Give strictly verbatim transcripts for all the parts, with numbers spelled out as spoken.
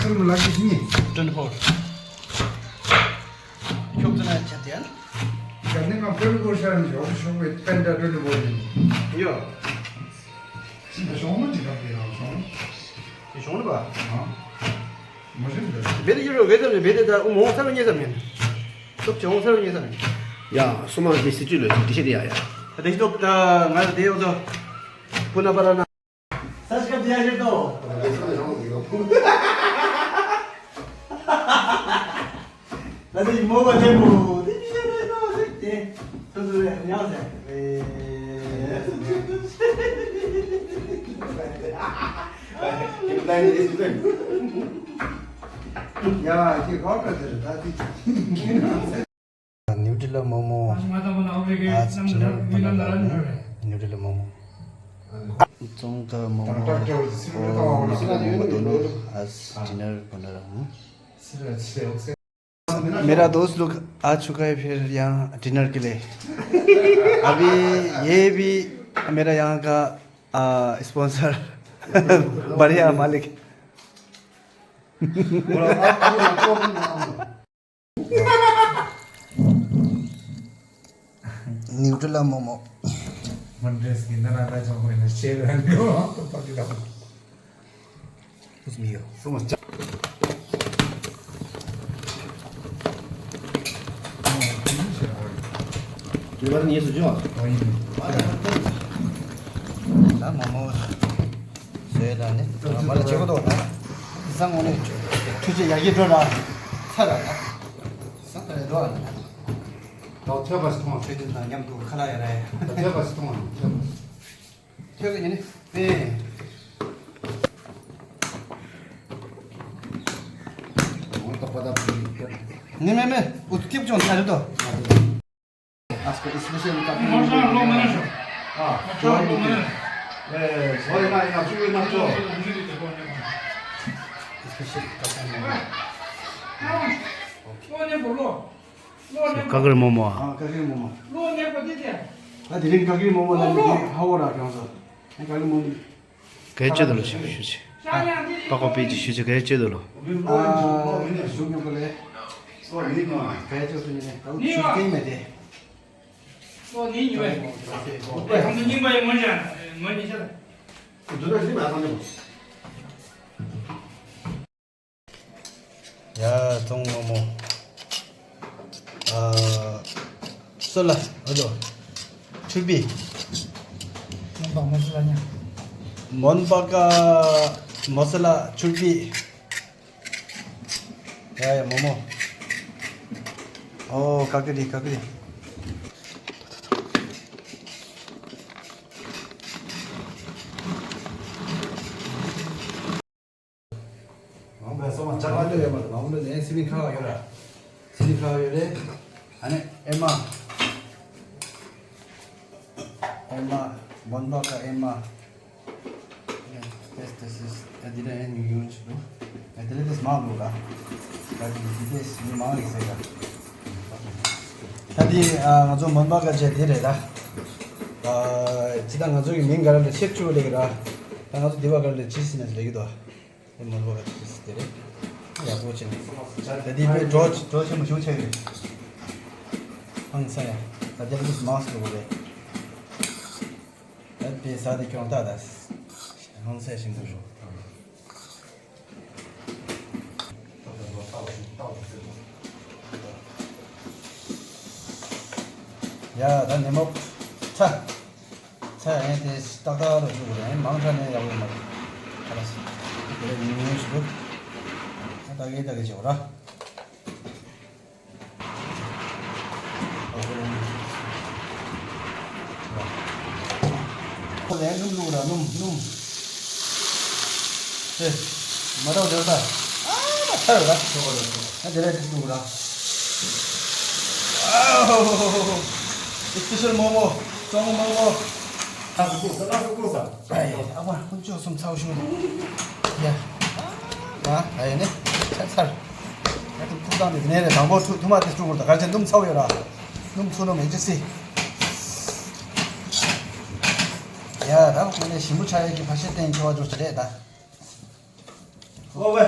ལག་གི་ཤི་ཉེ། twenty four. ཤོག་ཙེ་ན་ཆ་དེ་ཡང་། ཡང་ནི་ང་twenty four ཤར་ནས་ཤོག་ཤོག་པའི་པན་ཏྲ་twenty four ཡིན། ཡོ། ཤོག་མ་ཅི་ག་པའི་རང་ཤོག་དེ་ཤོག་ནི་པ། ཨ། མ་ཤེས་འདི། བེ་དེ་ཡོད་རོ་བེ་དེ་བེ་དེ་ད་ཨུ་མོ་ས་རུ་ཉེ་ས་མེད། སྟོབས་ཆེ་འོང་ས་རུ་ཉེ་ས་མེད། ཡ་སོ་མ་དེ་སི་ཅུ་ལོ་དེ་ཤེས་དེ་ཡ་ཡ། ད་དེ་ཤི་ཏོག་ད་ང་དེ་ཡོད་དོ། ཕུ་ན་པ་ར་ན། ས་ཤི་ཀ་དེ་ཡ་ཤེས་ཏོ། ད་དེ་མོ་བ་ཆེན་པོ་དེ་ཅི་ཡ་རེད་ཏོ་ཟེར་ཏེ། ཐུ་ཐུ་རེ་ཉག་ཟེར། ཡ་ཁྱེད་ཁ་ཁ་དེ་རེད་ད་དེ། ནིའུ་ཊི་ལ་མོ་མོ། ཨ་ཙི་ཌི་ནར་པ་ན་ལ་ནིའུ་ཊི་ལ་མོ་མོ། ཙོང་ཁ་མོ་མོ། ཨོ་ནིའུ་ཊི་ལ་མོ་མོ་དོ་ནོ། ཨ་ཙི་ཌི་ནར་པ་ན་ལ་མོ། मेरा दोस्त लोग आ चुका है, फिर यहाँ डिनर के लिए। अभी ये भी मेरा यहाँ का, आ, स्पॉन्सर। बढ़िया मालिक। ནིའུ་ཊི་ལ་མོ་མོ། མོན་ཌེས་ཀྱི་ནང་ན་ད་ཅང་ཧོꯏ་ན་ཤེས་རན་གོ་ཏོ་པ་གི་ལ། ཨུས་མི་ཡོ། སོ་མ་ཅ། ཡོ་བར་ཉེས་སུ་བྱུང་བ། ཨོ་ཡིན། ད་མོ་མོ། ཟོས་ད་ནི། མ་ལ་བྱེད་གོ་ཏོ་ད། ས་ངོ་ནས་འཕྲུལ་ཆས་ཡག་གི་འགྲོ་ར། ཚ་ར་ད། ས་ད་རེ་འགྲོ་ར། ད་ཐོས་པ་ཞིག་མཐོང་བ། ཁྱེད་ཀྱི་དང་མཉམ་དུ་ཁ་ལག་ཡ་རེད། ད་ཐོས་པ་ཞིག་མཐོང་བ། ཐོས་པ་ཞིག་ཐོས་ཀྱི་ཡིན་ནི་པས། ནི་མེ་མེ་ཨུ་ཐུ་ཀིབ་ཅོང་ཚ་རེད་དོ། ཨ་སྐད་སི་པེ་ཤལ་ཀ་ཕེ་ནི་མེ་ཨ་ཇོ་ཨན་ཏི་ཀི། ཨེ་ཧོ་ཡ་ན་ཡ་ན་ཅུ་ཡ་ན་ཅོ། སི་པེ་ཤལ་ཀ་ཕེ་ནི་མེ། ཀ་ཀར་མོ་མོ། ཨ་ཀ་ཀར་མོ་མོ། ད་དེ་རིང་ཀ་ཀར་མོ་མོ་ལ་ནི་ཧ་བོ་ར་ཀྱང་ས། ཀ་ཀར་མོ་མོ། གལ་ཆེ་དོ་ལོ་ཞུ་ཞུ་ཆེ། པ་ཀོ་པི་ཅི་ཞུ་ཆེ་གལ་ཆེ་དོ་ལོ། ཨ་ཞུ་ཉོ་ག་ལེ། གལ་ཆེ་དོ་ཉི་ནས་ད་ཞུ་ཏེ་མེད་དེ། ཨོ་ནི་ཉི་བས། ཁམས་སུ་རྙིང་པ་ཡི་ངོ་ཞག་ངོ་ཉི་ཤ་ལ། དུ་ད་ཞི་མ་ཐང་ནི། ཡ་ཙོང་མོ་མོ། ཨ། སོ་ལ་ཨ་ལོ། ཆུར་པི། མོན་པ་མོ་སི་ལ་ཉ། མོན་པ་ཀ་མོ་སི་ལ་ཆུར་པི། ཡ་ཡ་མོ་མོ། ཨོ་ཀ་ཀི་རི་ཀ་ཀི་རི། མང་པོ་སོ་མ་ཅག་པ་འདི་ཡོད་མ་རེད། མང་པོ་འདི་ནས་སི་ལིང་ཁ་བ་ཡོད་ར། སི་ལིང་ཁ་བ་ཡོད་རེད། ཨ་ནི་ཨེ་མ། ཨེ་མ། མོན་པ་ཀ་ཨེ་མ། Yes, this is ད་འདི་ལ་ཡང་ཉུང་ཉུང་ཞིག་འདུག་ད་དེ་ལས་དེ་མང་འདུག་ལ། ད་འདི་འདི་དེ་མི་མང་རེད་ཟེར་ལ། ད་འདི་ང་ཚོ་མོན་པ་ཀ་ཅེ་དེ་རེད་ད། ད་ཅི་ད་ང་ཚོ་གི་མིང་ག་རེ་ལ་ཤེར་བཅུག་ལེགས་ར། ད་ང་ཚོ་འདི་བ་ག་རེ་ལ་ཅི་ཟེར་ནས་ལེགས་འདུག་དེ་མོན་པ་ཀ་ཅེ་ཟེར་དེ་རེད། ཡག་པོ་ཅན། ད་འདི་དཔེ་འགྲོ་འགྲོ་ཆེན་པོ་ཞུ་ཆེ་རེད། ཧང་སང་ཡ། ད་དེ་ལས་མང་སུ་རེད། ད་དེ་ས་དེ་ཁྱོང་ད་ད། ཧང་སང་ཞིམ་པོ་རོ། ཡ་ད་ནི་མོ། ཚ། ཚ་ཡ་དེ་ཏག་ཏག་ལ་བཅུག་རེད། མང་དྲགས་ནས་ཡག་པོ་མ་རེད། ཁ་ལག་ཟ། དེ་ལས་ཉུང་ཉུང་ཞིག་འདུག་ད་ལྟ་གི་ད་གི་བྱེད་ར། ལན་སྣུམ་བླུགས་ར། སྣུམ་སྣུམ། ཨེ། མ་འདྲ་བ་འདྲ་བ་ད། ཨ་ད་ཚར་ར། ཨ་དེ་ལས་དེ་བླུགས་ར། ཨ་ཧོ་ཧོ་ཧོ་ཧོ། སི་པེ་ཤལ་མོག་མོག་ཙོང་མོག་མོག་ལྷ་སུ་ཀུ་ས། ལྷ་སུ་ཀུ་ས། ཨ་ཡ་ཨ་པ་ཁོང་ཚོ་གསུམ་ཚ་བོ་ཞུ། ཡ། ཨ་ཨ་ཡ་ནི་ཚར་ཚར། ཨ་ཐུག་ཐུག་བཏང་ནས་ནས་རེད། དང་པོ་ཐུག་ཐུག་མ་དེ་བཅུག་དགོས། ད་གར་ཆེན་སྣུམ་ཚ་བོ་ཡོད་ར། སྣུམ་ཚུ་ནོ་མེ་ཅི་སི། ཡ་ད་ཁོང་ནས་ཞིམ་པོ་ཆགས་ཡས་ཀྱི་ཕ་ཤེ་བསྟན་ཁྱོ་བ་འཇོག་ཅི་རེད་ད། ཨོ་ཝེ།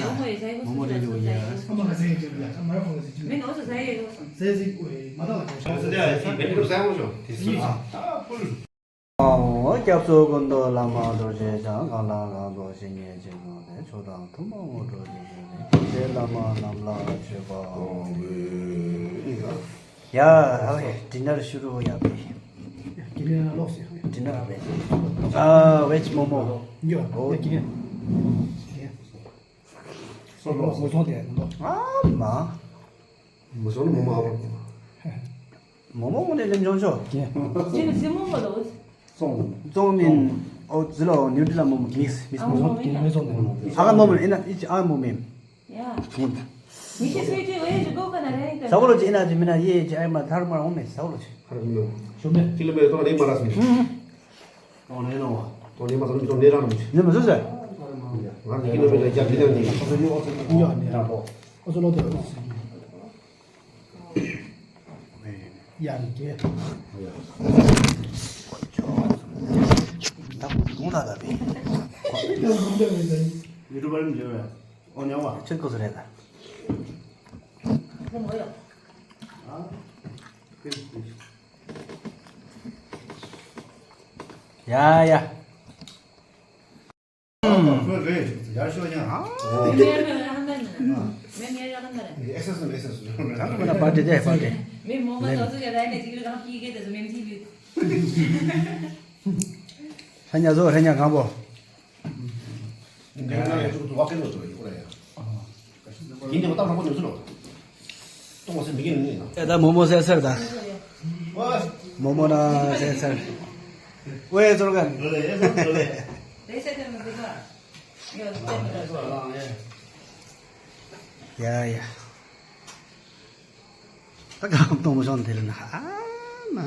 ས། མོག་མོག་རེད་འདུག་ཡ། ཨ་མ་ང་ཟས་ཡེ་ཅེ་ཡ། ཨ་མ་ར་ཁོང་ཟས་ཅེ་ཡ། ཟས་ཟིག་ཨོ་ཡེ་མ་ད་ལ་ཅེ། ཟས་ཟིག་ཨོ་ཡེ་མ་ད་ལ་ཅེ། ཟས་ཟིག་ཨོ་ཡེ་མ་ད་ལ་ཅེ། དེ་སུ་ཨ། ཨོ། སྐྱབས་སུ་མགོན་པོ་བླ་མ་རྡོ་རྗེ་འཆང་། གང་ལ་གང་འདུལ་བཤེས་གཉེན་ཆེན་པོ་སྟེ། མཆོག་དང་ཐུན་མོང་དངོས་གྲུབ་རྗེས་སུ་བདེ། བླ་མ་རྣམས་ལ་མཆོད་པ་འབུལ། ཡ། ཨོ་ཡ། ཌི་ནར་ཞུ་རུ་ཡ་བེ། ཌི་ནར་ལོག་སེ། ཌི་ནར་བེ། ཨ། ཝེཇ་མོག་མོག་ཡོ། ཨོ། ཡ་ཌི་ནར། སོ་ལོ་སོ་སོང་དེ་ནོ། ཨ་མ། མོག་མོག་ནི་ལེམ་ཆོང་ཆོ། ཅི་ནི་སི་མོ་མོ་ལོ། ཙོང་མིན། ཨོ་ཛི་ལོ་ནིའུ་ཊི་ལ་མོ་མོ་གིས་མིས་མོ། ཨ་མོ་མིན། ཨ་ག་མོ་མིན་ཨེ་ན་ཨི་ཅི་ཨ་མོ་མིན། ཡ། མི་ཤེས་སུས་ཅི་ཝེ་ཇི་གོ་ག་ན་རེ་ད། ས་གོ་ལོ་ཅི་ཨེ་ན་ཅི་མིན་ན་ཡེ་ཅི་ཨ་མ་ཐར་མ་འོང་མེད་ས་གོ་ལོ་ཅི། ཧ་ར་མི་ནོ། ཞོ་མེད། ཁི་ལོ་མེ་ཏོ་ནི་མ་ར་སུ། ཧུམ། ཏོ་ནི་ནོ། ཏོ་ནི་མ་ཏོ་ནི་ཏོ་ནི་ར་ནོ། ནི་མ་སུ་ཟེ། ང་ཁི་ལོ་མེ་ཏོ་རྒྱབ་ཏི་ནང་ནི། ཡ་ནི་ར་ལོ། ཨོ་ཙོ་ལོ་ཏེ་ཡང་གེ། ད་གུང་ད་ད་བེ། ཡུ་ཊུབ་པར་མི་བྱེད་པས། ཨོ་ཉང་བ། ཆེད་སྐོ་སོ་རེད་ད། ཡ་ཡ། ཡར་ཤོག་ཡང་། ཨ། མེ་མེ་ར་ཧ་མན་ན། མེ་མེ་ར་ཧ་མན་ན། ཨེ་སེ་སི་ཨེ་སེ་སི། ད་ང་ན་པར་ཏི་དེ་པར་ཏི། མེ་མོ་མ་ལེན། ཏོ་ཚོ་ཡ་ར་ནེ་ཅིག་ར་ཧ་ཀི་གེ་དེ་མེ་མེ་ལུ། ཧ་ཉ་ཚོ་ཧ་ཉ་གང་པོ། འདི་ན་ཡ་ཅུག་ཏུ་བ་ཀེ་ལོ་ཚོ་ཡོད་ར་ཡ། ཡིན་དེ་བ་ཏག་ཧྲོ་པོ་ཉོ་ཚུ་ལོ། ཏོང་སེ་མི་གེ་ནི་ན། ཨེ་ད་མོ་མོ་སེ་སར་ད། ཝ། མོ་མོ་ན་སེ་སར། ཝེ་ཚོར་གན། ལོ་ལེ་ཡ་ཚོ་ལོ་ལེ། ཡ་ཡ། ད་གང་ཏོང་མོ་ཤོང་དེ་ལ་ན་ཨ་ན།